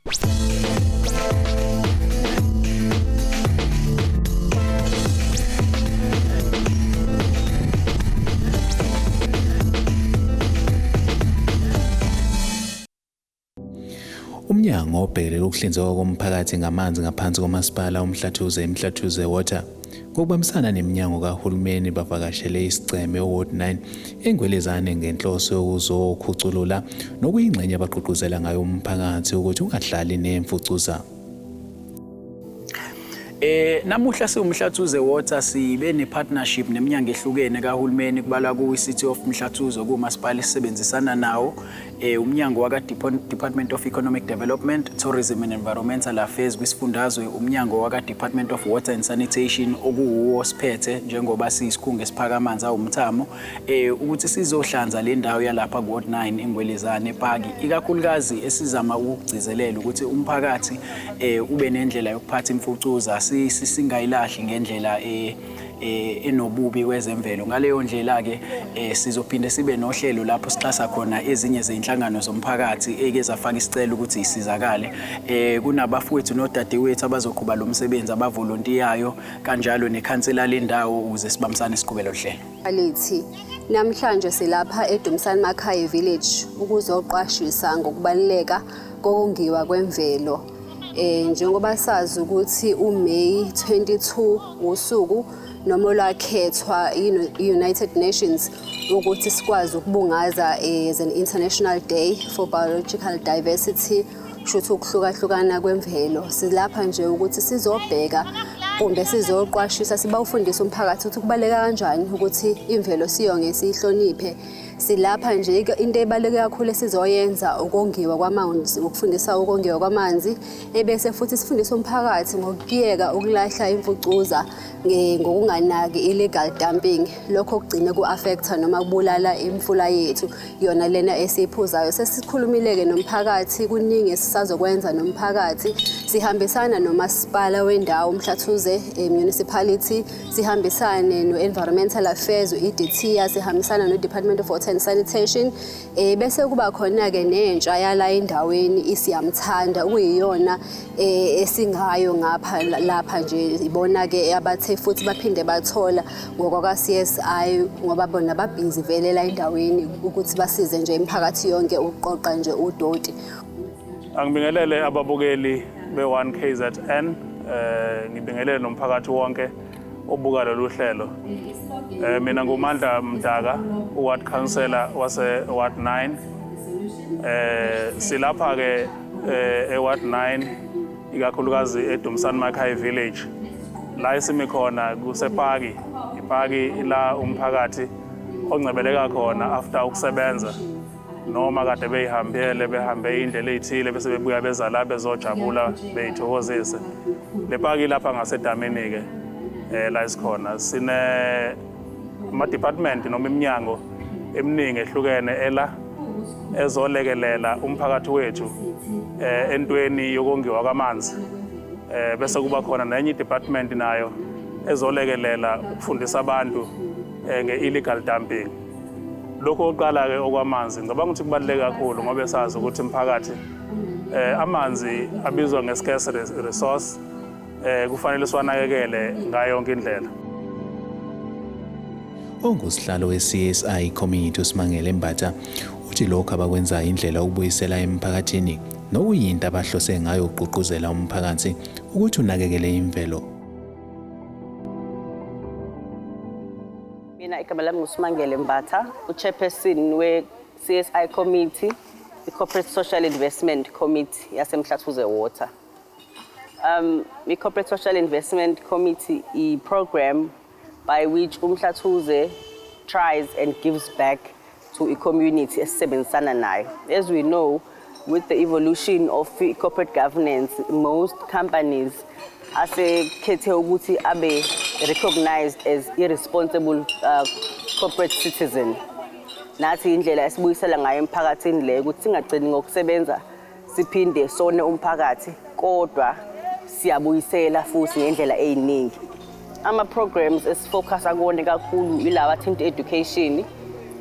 Umnyango obhekelele ukuhlinzekwa komphakathi ngamanzi ngaphansi komasipala uMhlathuze iMhlathuze Water ngokubambisana neminyango kahulumeni bavakashele isigceme uWard 9 eNgwelezane ngenhloso yokuzokhuculula nokuyingxenye abagqugquzela ngayo umphakathi ukuthi ungahlali nemfucuza. Namuhla siwuMhlathuze Water sibe ne-partnership neminyango ehlukene kahulumeni, kubalwa kuyi-City of Mhlathuze okuwumasipala esisebenzisana nawo, umnyango waka Department of Economic Development, Tourism and Environmental Affairs kwisifundazwe, umnyango waka Department of Water and Sanitation okuwuwo siphethe njengoba siyisikhungo esiphaka amanzi awumthamo, ukuthi sizohlanza le ndawo yalapha ku-Ward 9 eNgwelezane epaki, ikakhulukazi esizama ukugcizelela ukuthi umphakathi ube nendlela yokuphatha imfucuza, singayilahli ngendlela enobubi kwezemvelo. Ngaleyo ndlela-ke sizophinde sibe nohlelo lapho sixhasa khona ezinye zezinhlangano zomphakathi eke zafaka isicelo ukuthi isizakale. Kunabafowethu nodadewethu abazoqhuba lo msebenzi abavolontiyayo, kanjalo nekhansela lendawo, ukuze sibambisane siqhube lo hlelo. Lithi namhlanje silapha eDumsani Makhaya Village ukuzoqwashisa ngokubaluleka kokongiwa kwemvelo. Njengoba sazi ukuthi uMay 22 usuku noma olwakhethwa i-United Nations ukuthi sikwazi ukubungaza as an International Day for Biological Diversity, kusho ukuhlukahlukana kwemvelo. Silapha nje ukuthi sizobheka kumbe sizoqwashisa, sibawufundise umphakathi ukuthi kubaluleke kanjani ukuthi imvelo siyonge, siyihloniphe. Silapha nje into ebaluleke kakhulu esizoyenza ukongiwa kwamanzi, ukufundisa ukongiwa kwamanzi, ebese futhi sifundise umphakathi ngokuyeka ukulahla imfucuza ngokunganaki, illegal dumping. Lokho kugcine ku-affecta noma kubulala imfula yethu yona lena esiyiphuzayo. Sesikhulumile-ke nomphakathi, kuningi esisazokwenza nomphakathi. Sihambisana nomasipala wendawo uMhlathuze Municipality, sihambisane no-Environmental Affairs u-EDT, sihambisana no-Department of Water and Sanitation, bese kuba khona-ke nentsha yala endaweni iSiyamthanda, okuyiyona esingayo ngapha lapha nje, ibona-ke abathe futhi baphinde bathola ngokwaka-CSI, ngoba bona babhizi vele la endaweni ukuthi basize nje imiphakathi yonke ukuqoqa nje udoti. Angibingelele ababukeli be-1 KZN, ngibingelele nomphakathi wonke obuka lolu hlelo. Mina nguMandla Mdaka, uward councillor wase Ward 9. Silapha ke eWard 9, ikakhulukazi eDumsani Makhaya Village. La esimi khona kusepaki, ipaki la umphakathi ongcebeleka khona after ukusebenza noma kade beyihambele, behambe indlela ey'thile, bese bebuya beza la bezojabula, beyithokozise. Le paki lapha ngasedamini-ke la esikhona sine ama-department noma iminyango eminingi ehlukene ela ezolekelela umphakathi wethu entweni yokongiwa kwamanzi, bese kuba khona nenye i-department nayo ezolekelela ukufundisa abantu nge-illegal dumping. Lokho oqala-ke okwamanzi, ngicabanga ukuthi kubaluleke kakhulu ngoba sazi ukuthi umphakathi amanzi abizwa nge-scarce resource, kufanele siwanakekele ngayo yonke indlela. Ongusihlalo we-CSI Community uSimangele Mbatha uthi lokhu abakwenzayo indlela yokubuyisela emphakathini, nokuyinto abahlose ngayo ukugqugquzela umphakathi ukuthi unakekele imvelo. Mina igama lami nguSimangele Mbatha, uchairperson we-CSI Committee, i-Corporate Social Investment Committee yaseMhlathuze Water. I-Corporate Social Investment Committee i-program by which uMhlathuze tries and gives back to a community esisebenzisana nayo. As we know, with the evolution of corporate governance, most companies asekhethe ukuthi abe recognized as irresponsible corporate citizen. Nathi indlela esibuyisela ngayo emphakathini leyo ukuthi singagcini ngokusebenza siphinde sone umphakathi, kodwa siyabuyisela futhi ngendlela eziningi. Ama-programs esifocusa kuwona kakhulu ilawa athinta education,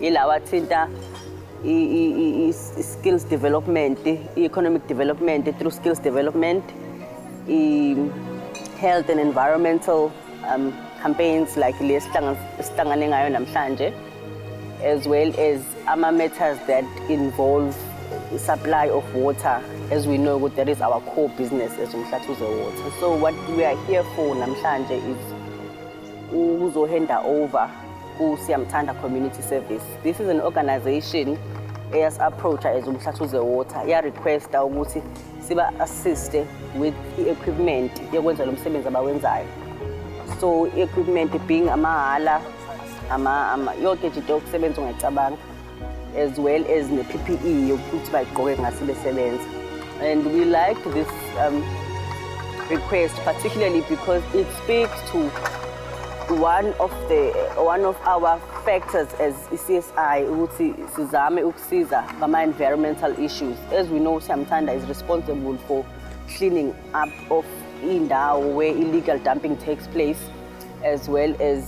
ilawa athinta I-skills development, i-economic development through skills development, i-health and environmental campaigns like le esihlangane ngayo namhlanje, as well as ama-matters that involve supply of water. As we know, that is our core business as Umhlathuze Water. So what we are here for namhlanje is ukuzohanda over ku-Siyamthanda Community Service. This is an organization eyasi-approach as Umhlathuze Water, ya-requesta ukuthi siba-assiste with i-equipment yokwenza lo msebenzi abawenzayo. So i-equipment being amahhala, yonke nje into yokusebenza ongayicabanga, as well as ne-PPE yokuthi bayigqoke ngase besebenza. And we liked this request particularly because it speaks to one of our factors as i-CSI ukuthi sizame ukusiza ngama-environmental issues. As we know, Siyamthanda is responsible for cleaning up of indawo where illegal dumping takes place, as well as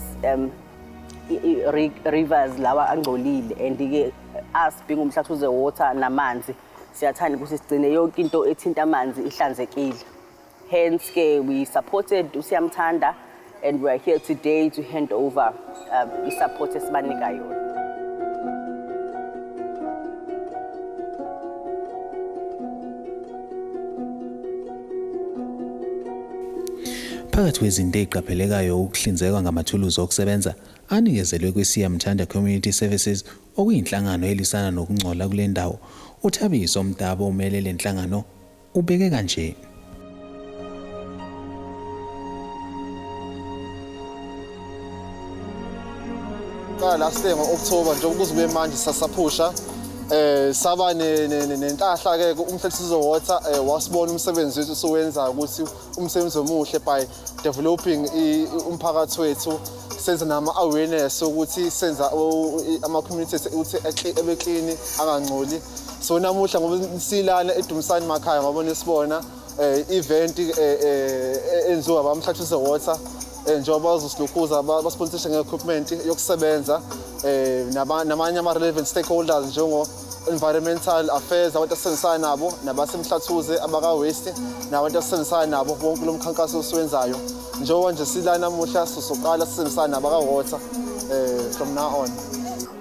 rivers lawa angcolile. And ke us being Umhlathuze Water namanzi, siyathanda ukuthi sigcine yonke into ethinta amanzi ihlanzekile. Hence ke we supported uSiyamthanda and we are here today to hand over i-support esibanika yona. Phakathi kwezinto ey'qaphelekayo ukuhlinzekwa ngamathuluzi okusebenza anikezelwe kwiSiyamthanda Community Services, okuyinhlangano elwisana nokungcola kule ndawo. UThabiso Mdabo umele le nhlangano ubeke kanje. Qala last year ngo-October njengoba kuze kube manje sasaphusha, saba nenhlahla ke uMhlathuze Water, wasibona umsebenzi wethu siwenza ukuthi umsebenzi omuhle by developing umphakathi wethu, senza nama awareness ukuthi senza ama communities ukuthi ebe clean, angangcoli. So namuhla ngoba silana eDumisani Makhaya, ngabona sibona event enziwa abaMhlathuze Water, njengoba bazosilokhuza basponsorishe nge-equipment yokusebenza, namanye ama-relevant stakeholders njengo environmental affairs, abantu asebenzisana nabo nabasemhlathuze, abaka-waste nabantu asebenzisana nabo bonke lo mkhankaso osiwenzayo. Njengoba nje sila namuhla sizoqala sisebenzisana nabaka-water from now on.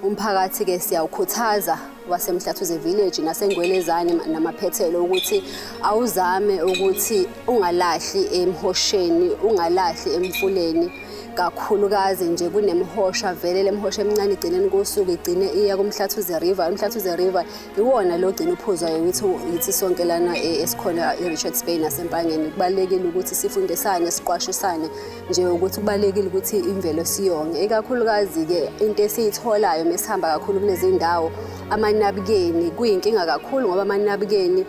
Umphakathi-ke siyawukhuthaza waseMhlathuze Village naseNgwelezane namaphethelo ukuthi awuzame ukuthi ungalahli emhosheni, ungalahli emfuleni, kakhulukazi nje kunemhosha vele lemhosha emincane igcineni kosuku igcine iya kuMhlathuze River. UMhlathuze River iwona lo gcina uphuzwayo yithi sonke lana esikhona e-Richards Bay naseMpangeni. Kubalulekile ukuthi sifundisane, siqwashisane nje ukuthi kubalulekile ukuthi imvelo siyonge, ikakhulukazi-ke into esiyitholayo mesihamba kakhulu kulezi ndawo, amanabukeni kuyinkinga kakhulu ngoba amanabukeni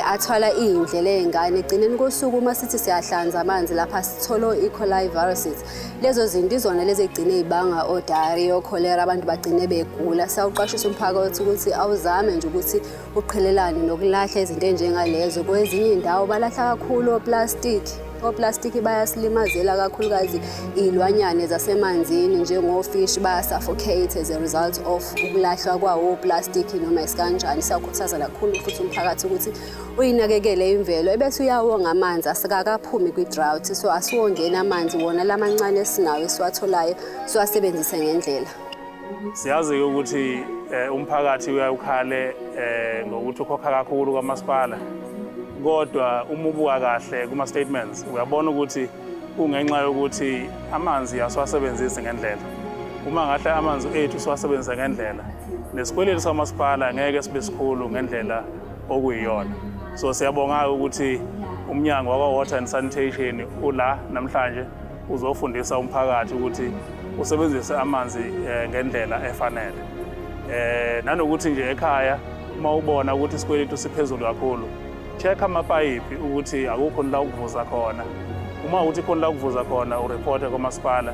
athwala iy'ndlela ey'ngane. Egcineni kosuku uma sithi siyahlanza amanzi lapha sithole E. coli viruses, lezo zinto izona lezi ey'gcine y'banga o-diarrhea, o-cholera, abantu bagcine begula. Siyawuqwashisa umphakathi ukuthi awuzame nje ukuthi uqhelelane nokulahla izinto ey'njengalezo. Kwezinye iy'ndawo balahla kakhulu oplastiki. Oplastiki bayasilimazela kakhulukazi iy'lwanyane zasemanzini njengofish, baya-suffocate as a result of ukulahlwa kwawo oplastiki noma isikanjani. Siyawukhuthaza kakhulu futhi umphakathi ukuthi uyinakekele imvelo ebese uyawonga amanzi, asikakaphumi kwi-drought, so asiwongeni amanzi wona lamancane esinawo esiwatholayo siwasebenzise ngendlela. Siyazi-ke ukuthi umphakathi uyawukhale ngokuthi ukhokha kakhulu kwamasipala, kodwa uma ubuka kahle kuma-statements uyabona ukuthi kungenxa yokuthi amanzi asiwasebenzisi ngendlela. Uma ngahle amanzi ethu siwasebenzise ngendlela, nesikweletu samasipala ngeke sibe sikhulu ngendlela okuyiyona. So siyabonga-ke ukuthi umnyango wakwa-Water and Sanitation ula namhlanje uzofundisa umphakathi ukuthi usebenzise amanzi ngendlela efanele. Nanokuthi nje ekhaya uma ubona ukuthi isikweletu siphezulu kakhulu, check amapayipi ukuthi akukho la ukuvuza khona. Uma uthi khona la ukuvuza khona, ureporte kwamasipala,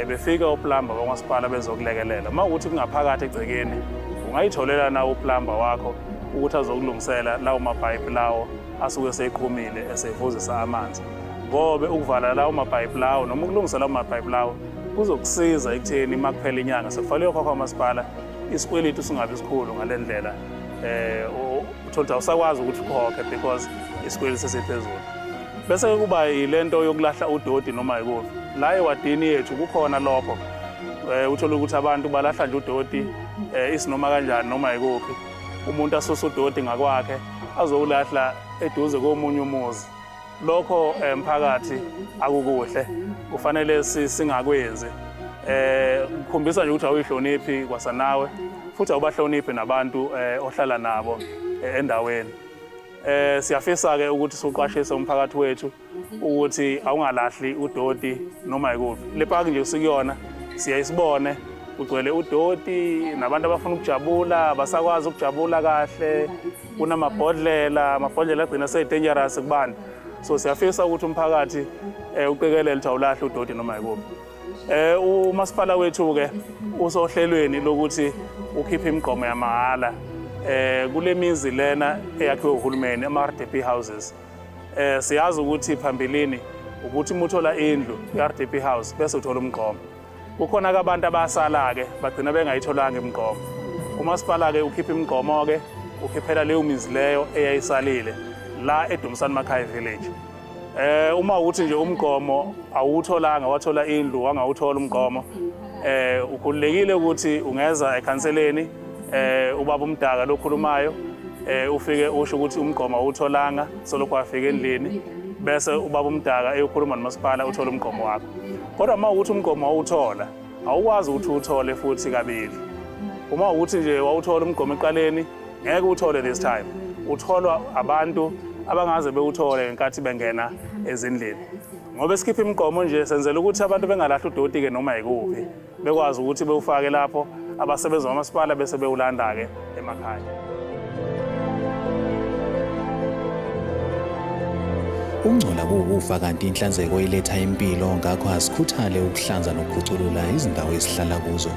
befike oplumber bakwamasipala bezokulekelela. Uma ukuthi kungaphakathi egcekeni, ungayitholela na uplumber wakho ukuthi azokulungisela lawo mapayipi lawo asuke seqhumile esevuzisa amanzi. Ngobe ukuvala lawo mapayipi lawo noma ukulungisa lawo mapayipi lawo kuzokusiza ekutheni uma kuphela inyanga sekufanele uyokhokhwa umasipala, Isikweletu singabi sikhulu ngale ndlela, uthola ukuthi awusakwazi ukuthi ukhokhe because isikweletu sesiphezulu. Bese kuba yilento yokulahla udoti noma yikuphi. La ewadini yethu kukhona lokho, uthola ukuthi abantu balahla nje udoti isinoma kanjani noma yikuphi. Umuntu asuse udoti ngakwakhe azowulahla eduze komunye umuzi. Lokho mphakathi akukuhle, kufanele singakwenzi. Kukhombisa nje ukuthi awuyihloniphi kwasanawe, futhi awubahloniphi nabantu ohlala nabo endaweni. Siyafisa-ke ukuthi siwuqwashise umphakathi wethu ukuthi awungalahli udoti noma yikuphi. Le paki nje usikuyona siyayisibone kugcwele udoti, nabantu abafuna ukujabula basakwazi ukujabula kahle. Kunamabhodlela, amabhodlela agcina seyi-dangerous kubantu. So siyafisa ukuthi umphakathi uqikelele ukuthi awulahli udoti noma yikuphi. Umasipala wethu-ke usohlelweni lokuthi ukhiphe imigqomo yamahhala kule mizi lena eyakhiwe uhulumeni, ama-RDP houses. Siyazi ukuthi phambilini ukuthi uma uthola indlu i-RDP house bese uthola umgqomo. Kukhona-ke abantu abasala-ke bagcina bengayitholanga imigqomo. Umasipala-ke ukhipha imigqomo-ke ukhiphela leyo mizi leyo eyayisalile la eDumisani Makhaya Village. Uma ukuthi nje umgqomo awutholanga, wathola indlu wangawuthola umgqomo, ukhululekile ukuthi ungeza ekhanseleni, ubaba uMdaka lokhulumayo, ufike usho ukuthi umgqomo awutholanga solokhu wafika endlini, bese ubaba uMdaka eyokhuluma nomasipala uthole umgqomo wakho. Kodwa uma ukuthi umgqomo wawuthola, awukwazi ukuthi uwuthole futhi kabili. Uma ukuthi nje wawuthola umgqomo ekuqaleni, ngeke uwuthole this time. Utholwa abantu abangaze bewuthole ngenkathi bengena ezindlini. Ngoba esikhipha imigqomo nje senzela ukuthi abantu bengalahli udoti-ke noma yikuphi, bekwazi ukuthi bewufake lapho abasebenzi bamasipala bese bewulanda-ke emakhaya. Ukungcola kuwukufa kanti inhlanzeko iletha impilo, ngakho asikhuthale ukuhlanza nokukhuculula izindawo esihlala kuzo.